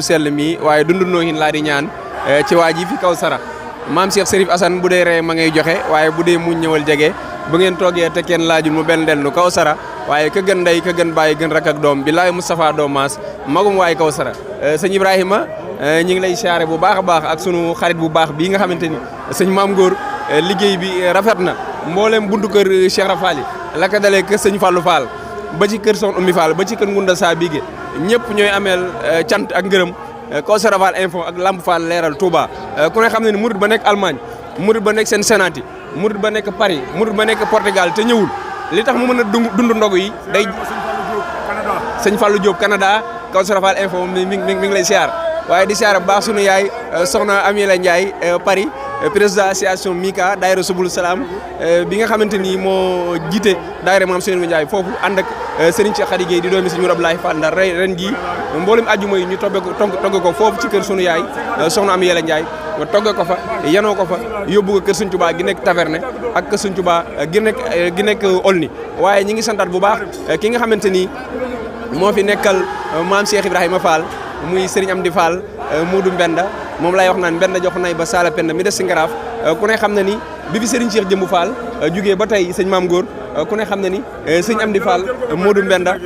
sell mi waaye dundunoo hin laa di ñaan ci waa ji fi kaw sara maam Cheikh Serif Assane bu dee ree ma ngay joxe waaye bu dee muñ ñëwal jege bu ngeen toogee te kenn laajul mu benn dellu kaw sara waaye ka gën ndey ka gën bàyyi gën rak ak doom billaay Moustapha Domas magum waaye kaw sara sëñ Ibrahima ñi ngi lay siyaare bu baax a baax ak sunu xarit bu baax bii nga xamante ni sëñ Maam Góor liggéey bi rafet na mboolem buntu kër Cheikh Rafali la ko dalee kër sëñ Fallou Fall ba ci kër Soxna Oumy Fall ba ci kër Ngunda Saa Bigué ñëpp ñooy ameel cant ak ngërëm Kawsara Fall info ak Lamp Fall leeral Touba ku ne xam ne ni murid ba nekk Allemagne murid ba nekk seen Sénati murid ba nekk Paris murid ba nekk Portugal te ñëwul li tax mu mën a dund ndogu yi day sëñ Fallou Diop Canada Kawsara Fall info mi ngi lay siyaar waaye di siyaar bu baax sunu yaay soxna Amiela Ndiaye Paris président association Mika daayira Subul Salaam bi nga xamante ni moo jiite daayira Maam Seydou Ndiaye foofu ànd ak Serigne Cheikh Khady Gueye di doomi Serigne Mourad Abdoulaye Fall Ndar ren jii mboolem àjjuma yi ñu togg ko foofu ci kër sunu yaay soxna Amiela Ndiaye togg ko fa yanoo ko fa yóbbu ko kër Serigne Touba gi nekk Taverne ak kër Serigne Touba gi nekk Olni waaye ñi ngi santaat bu baax ki nga xamante ni moo fi nekkal Maam Cheikh Ibrahima Fall muy Serigne Amdi Fall Moodu Mbenda moom lay wax naan Mbenda jox nay ba Sala Penda mi des si Ngaraaf ku ne xam na ni bi fi Serigne Cheikh Jëmbu Fall jugee ba tey sëñ Maam Góor ku ne xam na ni sëñ Amdi Fall Moodu Mbenda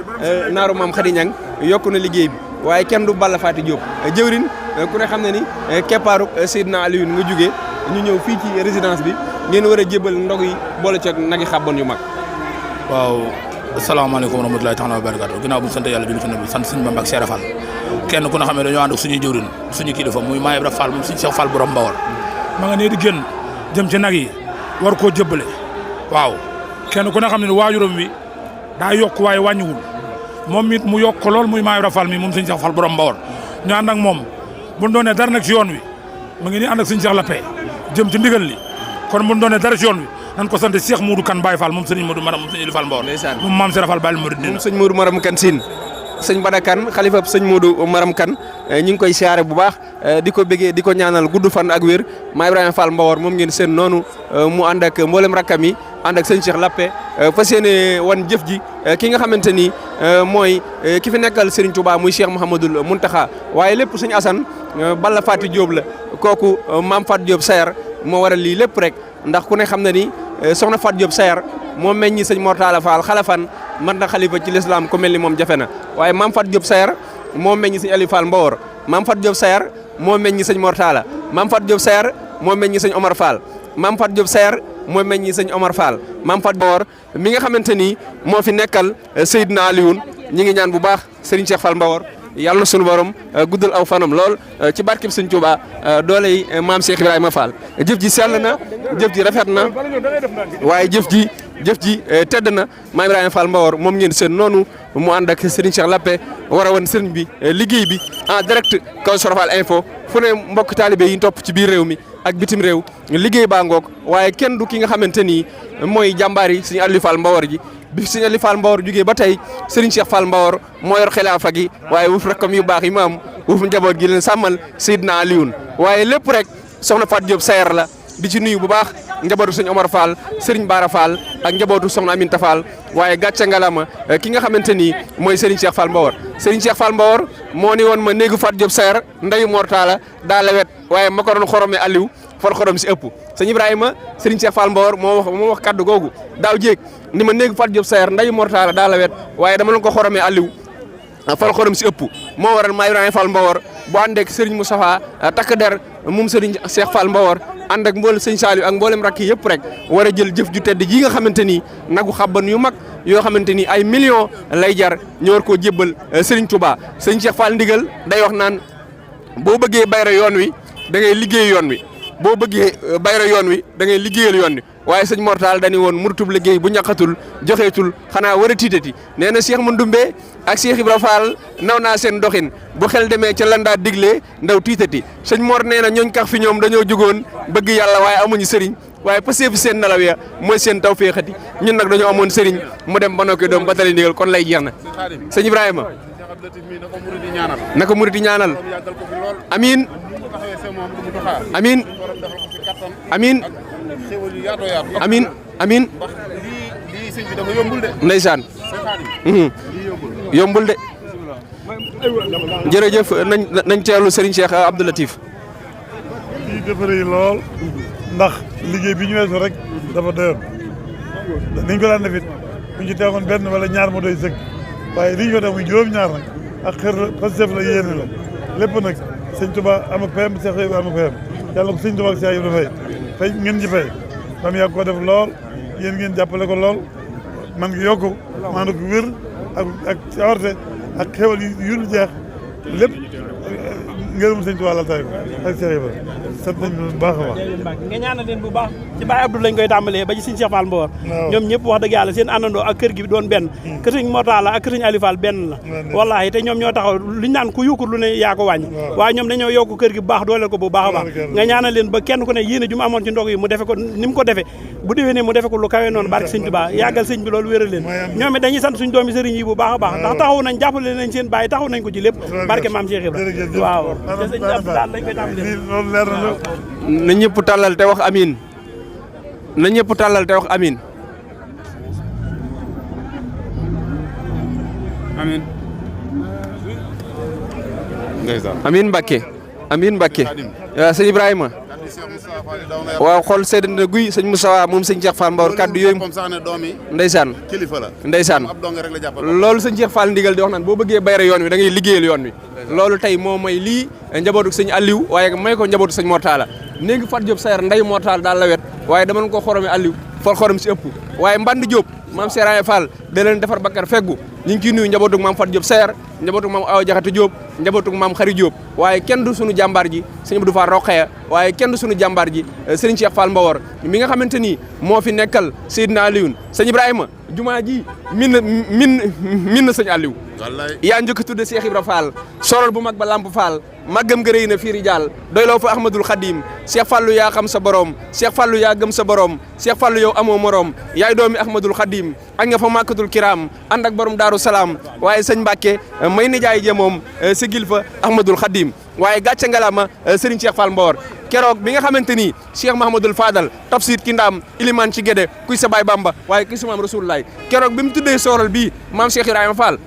naaru Maam Khady Niang yokku na liggéey bi waaye kenn du Balla Faati Diop jëwrin ku ne xam na ni keppaaru Seydina Alioune nga jugee ñu ñëw fii ci résidence bi ngeen war a jébal ndog yi boole ci nagi xàbbon yu mag. waaw asalaamaaleykum wa rahmatulahi taala wa barakatu ginnaaw bu ñu sant yàlla julli ci nabi sant suñu Bamba ak Cheikh Fall kenn ku ne xam ne dañoo ànd ak suñuy jëwrin suñu kilifa muy Maam Ibra Fall moom suñu Cheikh Fall borom Mbawar ma nga nee di génn jëm ci nag yi war koo jëbbale waaw kenn ku ne xam ne waajuram wi daa yokk waaye wàññiwul moom it mu yokk lool muy Maam Ibra Fall mi moom suñu Cheikh Fall borom Mbawar ñu ànd ak moom bu ñu doonee dara nag ci yoon wi ma ngi nii ànd ak suñu Cheikh Lappé jëm ci ndigal li kon bu ñu doonee dara ci yoon wi nan ko sant Cheikh Moudou Kane Baye Fall moom sëñ Modou Maram moom sëñ Eli Fall Mbawar moom Maam Cheikh Fall Baye Modou moom sëñ Modou Maram Kane Sine sëñ Bada Kane xalifa sëñ Modou Maram Kane ñu ngi koy siyaare bu baax di ko bëggee di ko ñaanal gudd fan ak wér Maam Ibrahima Fall Mbawar moom ngeen seen noonu mu ànd ak mboolem rakkam yi ànd ak sëñ Cheikh Lappé fas yéene wan jëf ji ki nga xamante ni mooy ki fi nekkal Serigne Touba muy Cheikh Mouhamadoul Mountakha waaye lépp sëñ Assane Balla Faati Diop la kooku Maam Fatou Diop Sayar moo waral lii lépp rek ndax ku ne xam na ni soxna Fatou Diop Sayar moo meññi sëñ Mortala Fall xalafan man na xalifa ci l'islam ku mel ni moom jafe na waaye Maam Fatou Diop Sayar moo meññi sëñ Aliou Fall Mbawar Maam Fatou Diop Sayar moo meññi sëñ Mortala Maam Fatou Diop Sayar moo meññi sëñ Omar Fall Maam Fatou Diop Sayar moo meññi sëñ Omar Fall Maam Fatou Mbawar mi nga xamante ni moo fi nekkal Seydina Alioune ñi ngi ñaan bu baax Serigne Cheikh Fall Mbawar yàlla na sunu borom guddal aw fanam lool ci barkeb sëñ Touba dooley Maam Cheikh Ibrahima Fall jëf ji sell na jëf ji rafet na waaye jëf ji tedd na Maam Ibrahima Fall Mbawar moom ngeen seen noonu mu ànd ak Serigne Cheikh Lappé war a wan Serigne bi liggéey bi en direct Kawsara Fall info fu ne mbokk taalibe yi topp ci biir réew mi ak bitim réew liggéey baa ngoog waaye kenn du ki nga xamante ni mooy jàmbaar yi Serigne Aliou Fall Mbawar ji bi Serigne Aliou Fall Mbawar jugee ba tey Serigne Cheikh Fall Mbawar moo yor xilaafa gi waaye wuuf rakkam yu baax yi mu am wuuf njaboot gi leen sàmmal Seydina Alioune waaye lépp rek soxna Fatou Diop Sayar la di ci nuyu bu baax njabootu sëñ Omar Fall Serigne Bara Fall ak njabootu soxna Aminta Fall waaye gàcce ngalama ki nga xamante ni mooy Serigne Cheikh Fall Mbawar Serigne Cheikh Fall Mbawar moo ni woon ma néegu Fatou Diop Sayar ndeyu Mortala daa lewet waaye ma ko doon xorome Aliou for xorom si ëpp sëñ Ibrahima Serigne Cheikh Fall Mbawar moo wax kaddu googu daaw jéeg ni ma néegu Fatou Diop Sayar ndeyu Mortala daa lewet waaye dama doon ko xorome Aliou fal xorom si ëpp moo waral Maam Ibrahima Fall Mbawar bu ànd ak Serigne Moustapha takk der moom Serigne Cheikh Fall Mbawar ànd ak mboolem sëñ Saliou ak mboolem rakk yëpp rek war a jël jëf ju tedd ji nga xamante ni nagu xabban yu mag yoo xamante ni ay millions lay jar ñu war koo jébbal Serigne Touba sëñ Cheikh Fall ndigal day wax naan boo bëggee bayra yoon wi da ngay liggéey yoon wi boo bëggee bayra yoon wi da ngay liggéeyal yoon wi waaye sëñ Mortal dañu woon murtub liggéey bu ñaqatul joxeetul xanaa war a tiitati nee na Cheikh Mandoumbe ak Cheikh Ibra Fall naw naa seen doxin bu xel demee ca lan daa diglee ndaw tiitati sëñ Mor nee na ñooñ kax fi ñoom dañoo jugoon bëgg yàlla waaye amuñu sëriñ waaye passé fi seen nelaw ya mooy seen taw féexati ñun nag dañoo amoon sëriñ mu dem ba nokki doom ba tali ndigal kon lay jeex na sëñ Ibrahima naka murid di ñaanal amiin amiin amiin amiin amiin ndeysaan yombul de jërëjëf nañ teewlu Serigne Cheikh Abdou Latif. lii dafa rëy lool ndax liggéey bi ñu weesu rek dafa doyoon niñ ko daan def it buñ ci teewoon benn wala ñaar moo doy sëkk waaye li ñu ko def muy juróom-ñaar nag ak xër la Pastef la yéene la lépp nag sëñ Touba am ak payam Cheikh Ibrahima am ak payam yàlla ko sëñ Touba ak Cheikh Ibrahima fay ngeen ji fay dam yàgg koo def lool yéen ngeen jàppale ko lool man ngi yokku maanaam ko wér ak cawarte ak xéwal yu dul jeex lépp ngërëm sëñ Tuubaa la tay ko ak Cheikh Ibrahima sant nañ bu baax a baax nga ñaanal leen bu baax ci Baye Abdou lañ koy tàmbalee ba ci sëñ Cheikh Fall Mbawar ñoom ñëpp wax dëgg yàlla seen àndandoo ak kër gi doon benn kër sëñ Mortala ak kër sëñ Aliou Fall benn la wallaahi te ñoom ñoo taxaw luñ naan ku yukkut lu ne yaa ko wàññi waaye ñoom dañoo yokk kër gi bu baax dooleel ko bu baax a baax nga ñaanal leen ba kenn ku ne yéene ju mu amoon ci ndog yi mu defe ko ni mu ko defe bu déwénee mu defe ko lu kawe noonu barke sëñ Tuubaa yàggal sëñ bi loolu wéral leen ñoom it dañuy sant suñ doomi sëriñ yi bu baax a baax ndax taxaw nañ jàppale nañ seen baay taxaw nañ ko ci lépp barke maam Cheikh Ibrahima waaw te sëñ Abdou daal lañ koy tàmbalee na ñëpp tàllal te wax amiin na ñëpp tàllal te wax amiin amiin amiin Mbacke amiin Mbacke waaw sëñ Ibrahima waaw xool sedd na guy sëñ Moussa moom sëñ Cheikh Fall Mbawar kaddu yooyu ndeysaan ndeysaan loolu sëñ Cheikh Fall ndigal di wax naan boo bëggee bayre yoon wi da ngay liggéeyal yoon wi loolu tey moo may lii njabootu sëñ Aliou waaye may ko njabootu sëñ Mortala néegi Fat Diop Sayer nday Mortala daal la wet waaye dama ko xorome Aliou for xorom si ëpp waaye Mband Diop maam Seraye Fall da leen defar bakkar feggu ñu ngi ciy nuyu njabootu maam Fat Diop Sayer njabootu maam Awa Jaxate Diop njabootu maam Xari Diop waaye kenn du sunu jàmbaar ji sëñ Abdou Fall Rokhaya waaye kenn du sunu jàmbaar ji sëriñ Cheikh Fall Mbawar mi nga xamante ni moo fi nekkal Seydina Alioune sëñ Ibrahima jumaa ji min na sëñ Aliou yaa njëkk tudde Cheikh Ibra Fall sorol bu mag ba Lamp Fall màggam nga rëy na fiiri jaal doyloo fa Ahmadul Khadim Cheikh Fallou yaa xam sa borom Cheikh Fallou yaa gëm sa borom Cheikh Fallou yow amoo morom yaay doomi Ahmadul Khadim ak nga fa màkkatul kiram ànd ak borom Daaru Salaam waaye sëñ Mbàkke may nijaay je moom sigil fa Ahmadul Khadim waaye gàcce ngalaama Serigne Cheikh Fall Mbawar keroog bi nga xamante ni Cheikh Mahamadul Fadal tafsir ki ndaam iliman ci gédé kuy sa baay Bamba waaye kuy sa maam Rasulullaay keroog bi mu tuddee sorol bii maam Cheikh Ibrahima Fall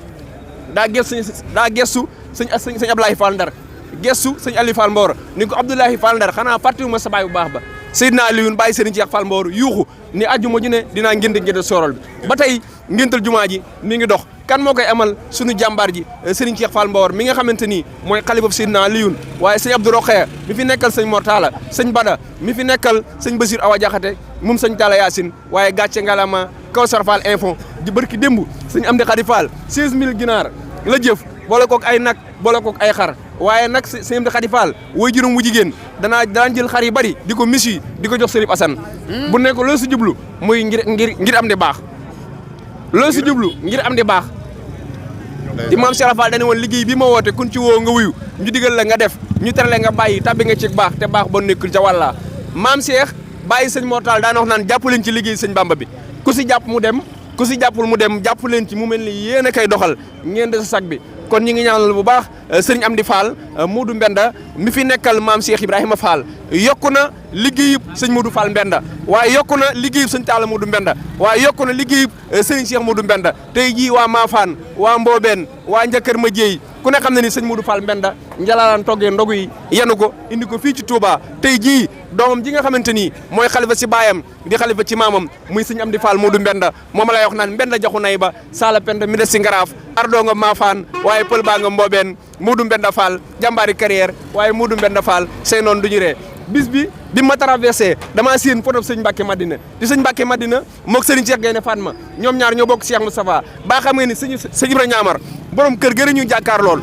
daa gestu sëñ Ablaye Fall Ndar gestu sëñ Aliou Fall Mbawar ni ko Abdoulaye Fall Ndar xanaa fàttewuma sa baay bu baax ba Seydina Alioune bàyyi Serigne Cheikh Fall Mbawar yuuxu ni ajjuma ju ne dinaa ngénte sorol bi ba tey ngéntal jumaa ji mi ngi dox kan moo koy amal sunu jàmbaar ji Serigne Cheikh Fall Mbawar mi nga xamante ni mooy xalifa Seydina Alioune waaye sëñ Abdou Rokhaya mi fi nekkal sëñ Mortala sëñ Bada mi fi nekkal sëñ Basir Awa Jaxate moom sëñ Talla Yacine waaye gàcce ngalama Kawsar Fall info di barki démb sëñ Amdi Khadi Fall 16000 ginaar la jëf boole kook ay nag boole kook ay xar waaye nag sëñ Amdi Khadi Fall way juróom wu jigéen daan jël xar yi bari di ko misi di ko jox Sëriñ Assane bu nekk loolu si jublu muy ngir am di baax loolu si jublu ngir am di baax di maam Cheikh Fall dañu woon liggéey bi ma woote kun ci woo nga wuyu ñu digal la nga def ñu terale nga bàyyi tabbi nga ci baax te baax ba nekkul ca wàlla maam Cheikh bàyyi sëñ Mortala daan wax naan jàpp leen ci liggéey sëñ Bamba bi ku si jàpp mu dem ku si jàppul mu dem jàpp leen ci mu mel ni yéen a koy doxal ngeen de sa sag bi kon ñi ngi ñaanal bu baax sëriñ Amdi Fall Modou Mbenda mi fi nekkal maam Cheikh Ibrahima Fall yokku na liggéeyub sëñ Modou Fall Mbenda waaye yokku na liggéeyub sëñ Talla Modou Mbenda waaye yokku na liggéeyub sëriñ Cheikh Modou Mbenda tey jii waa Maafaan waa Mboobeen waa Njakër ma Jéey ku ne xam ne ni sëñ Modou Fall Mbenda njalalaan toggee ndogu yi yenu ko indi ko fii ci Touba tey jii doomam ji nga xamante ni mooy xalifa si baayam di xalifa ci maamam muy sëñ Amdi Fall Modou Mbenda moom lay wax naan Mbenda jaxu nay ba sala penda mi des si ngaraaf ardoo nga Maafaan waaye pël baa nga Mboobeen Modou Mbenda Fall jàmbaari carrière waaye Modou Mbenda Fall say noonu duñu ree bis bi ma traversé damaa séen photo sëñ Mbacke Madina di sëñ Mbacke Madina moog Serigne Cheikh Gaynde Fatma ñoom ñaar ñoo bokk Cheikh Moustapha ba xam nga ni sëñ Ibra Ñaamar borom kër gërë ñu jàkkaar lool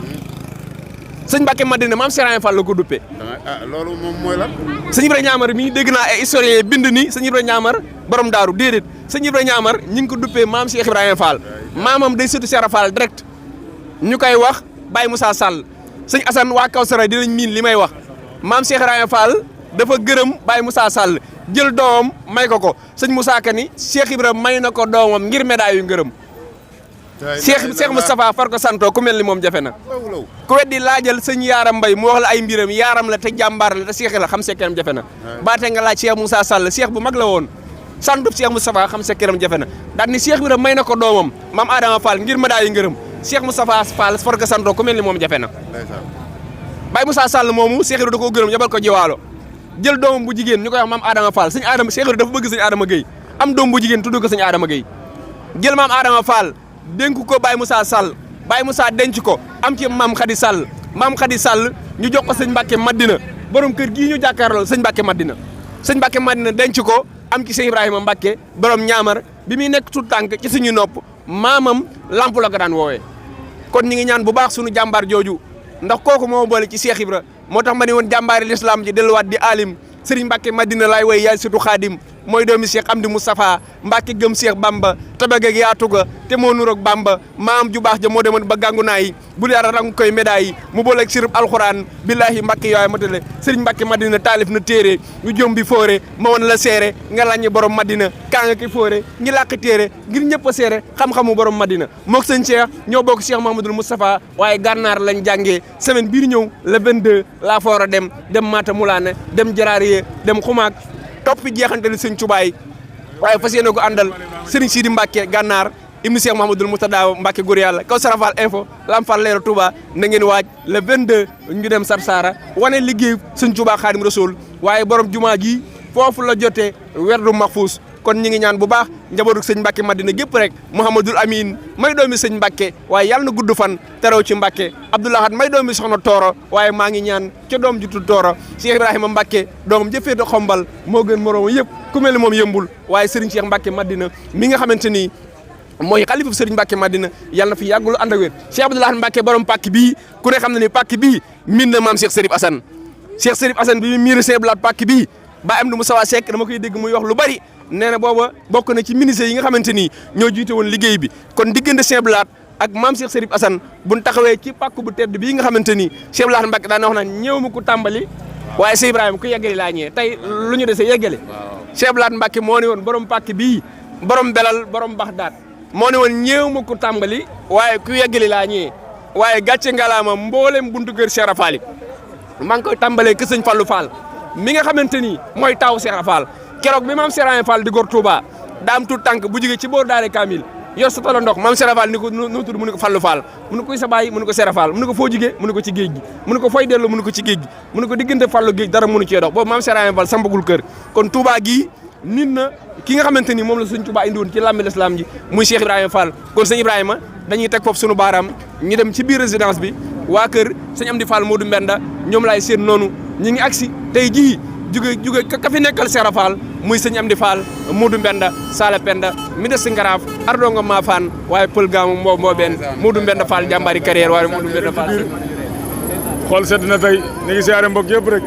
sëñ Mbacke Madina maam Serigne Fall la ko duppee. loolu moom mooy lan. sëñ Ibra Ñaamar mii dégg naa ay historien bind ni sëñ Ibra Ñaamar borom daaru déedéet sëñ Ibra Ñaamar ñi ngi ko duppee maam Cheikh Ibrahima Fall maamam day sëtu Cheikh Fall direct ñu koy wax Baye Moussa Sall sëñ Assane waa Kawsara dinañ miin li may wax maam Cheikh Ibrahima Fall dafa gërëm Baye Moussa Sall jël doomam may ko sëñ Moussa Kani Cheikh Ibrahima may na ko doomam ngir médaille yu ngërëm Cheikh Moustapha far ko santoo ku mel ni moom jafe na ku weddi laajal sëñ Yaaram Mbay mu wax la ay mbiram yaaram la te jàmbaar la te Cheikh la xam sekkeram jafe na baate nga laaj Cheikh Moussa Sall Cheikh bu mag la woon santub Cheikh Moustapha xam sekkeram jafe na daal ni Cheikh Ibrahima may na ko doomam maam Adama Fall ngir médaille yu ngërëm Cheikh Moustapha Fall forka santo ku mel ni moom jafe na ndeysaan Baye Moussa Sall moomu Cheikh Ibra da koo gërëm yabal ko jiwaalo jël doomam bu jigéen ñu koy wax maam Adama Fall sëñ Adama Cheikh Ibra dafa bëgg sëñ Adama Gueye am doom bu jigéen tudd ko sëñ Adama Gueye jël maam Adama Fall dénk ko Baye Moussa Sall Baye Moussa denc ko am ci maam Khady Sall ñu jox ko sëñ Mbacke Madina borom kër gii ñu jàkkaarloo sëñ Mbacke Madina denc ko am ci sëñ Ibrahima Mbacke borom ñaamar bi muy nekk tout tànk ci suñu nopp maamam lamp la ko daan woowee kon ñi ngi ñaan bu baax suñu jàmbaar jooju ndax kooku moo boole ci Cheikh Ibra moo tax ma ne woon jàmbaari l'islam ji delluwaat di alim Serigne Mbacke Madina laay woy yaay surtout Khadim mooy doomi Cheikh Amdi Moustapha Mbacke gëm Cheikh Bamba tabageg yaatu ga te moo nuroog Bamba maam ju baax ja moo demoon ba gàngu naa yi bu dara rang koy médaille yi mu booleeg sirub alxuraan billahi Mbacke yooyu matale Serigne Mbacke Madina taalif na téere ñu jom bi foore ma woon la seere nga laññi borom Madina kaa nga ki foore ñi làq téere ngir ñëpp a seere xam-xamu borom Madina mook sëñ Cheikh ñoo bokk Cheikh Mahamadul Moustapha waaye gànnaar lañ jàngee semaine bii ñëw le 22 laa foora dem Maata Mulaane dem Jaraariye dem Xumaag topp jeexantali sëñ Tubaay waaye fas yéene ko àndal Serigne Sidi Mbacke gànnaar ibnu Cheikh Mahamadul Moustapha Mbacke góor yàlla kaw Sarafal info Lamp Fall leeru Touba na ngeen waaj le 22 ñu dem Sarsara wane liggéey sëñ Touba Xaadim Rasul waaye borom jumaa ji foofu la jotee werdu Mahfous kon ñi ngi ñaan bu baax njabootu sëñ Mbacke Madina gépp rek Mouhamadul Amin may doomi sëñ Mbacke waaye yàlla na gudd fan teraw ci Mbacke Abdoulahat may doomi soxna Tooro waaye maa ngi ñaan ca doom ji tudd Tooro Cheikh Ibrahima Mbacke doomam jëfeete xombal moo gën moroom yëpp ku mel ni moom yëmbul waaye Serigne Cheikh Mbacke Madina mi nga xamante ni mooy xalifa Serigne Mbacke Madina yàlla na fi yàggul ànd ak wér Cheikh Abdoulahat Mbacke borom pàkk bii ku ne xam ne ni pàkk bii miin na maam Cheikh Serif Assane bi mu miir Cheikh Abdoulahat pàkk bii ba am na Moustapha Seck dama koy dégg muy wax lu bari nee na booba bokk na ci ministère yi nga xamante ni ñoo jiite woon liggéey bi kon diggante Cheikh Abdoulahat ak maam Cheikh Serif Assane buñ taxawee ci pàkk bu tedd bii nga xamante ni Cheikh Abdoulahat Mbacke daan wax naan ñëw ma ko tàmbali waaye Cheikh Ibrahima ku yeggali laa ñëwee tey lu ñu dese yeggale Cheikh Abdoulahat Mbacke moo ne woon borom pàkk bii borom belal borom Baxdaat moo ne woon ñëw ma ko tàmbali waaye ku yeggali laa ñëwee waaye gàcce ngalaama mboolem buntu kër Cheikh Rafal maa ngi koy tàmbalee kër sëñ Fallou Fall mi nga xamante ni mooy taw Cheikh Rafal keroog bi maam Serigne Fall di góor Touba daa am tuut tànk bu jógee ci boor daare Kamil yor sa tolo ndox maam Serigne Fall ni ko noo tudd mu ne ko Fallou Fall mu ne ko sa baay mu ne ko Serigne Fall mu ne ko foo jugee mu ne ko ci géej gi mu ne ko fooy dellu mu ne ko ci géej gi mu ne ko diggante Fallou géej dara mënu cee dox boobu maam Serigne Fall sambagul kër kon Touba gii nit na ki nga xamante ni moom la sëñ Touba indi woon ci lambi l'islam ji muy Cheikh Ibrahima Fall kon sëñ Ibrahima dañuy teg foofu sunu baaraam ñu dem ci biir résidence bi waa kër sëñ Amdi Fall Modou Mbenda ñoom laay seen noonu ñi ngi agsi tey jii jóge ka fi nekkal Cheikh Fall muy sëñ Amdi Fall Modou Mbenda Sala Penda mi des si Ngaraaf Ardonga Ma Fan waaye pël gaamu moo benn Modou Mbenda Fall jàmbaari carrière waaye Modou Mbenda Fall xool sedd na tey ñu ngi siyaare mbokk yëpp rek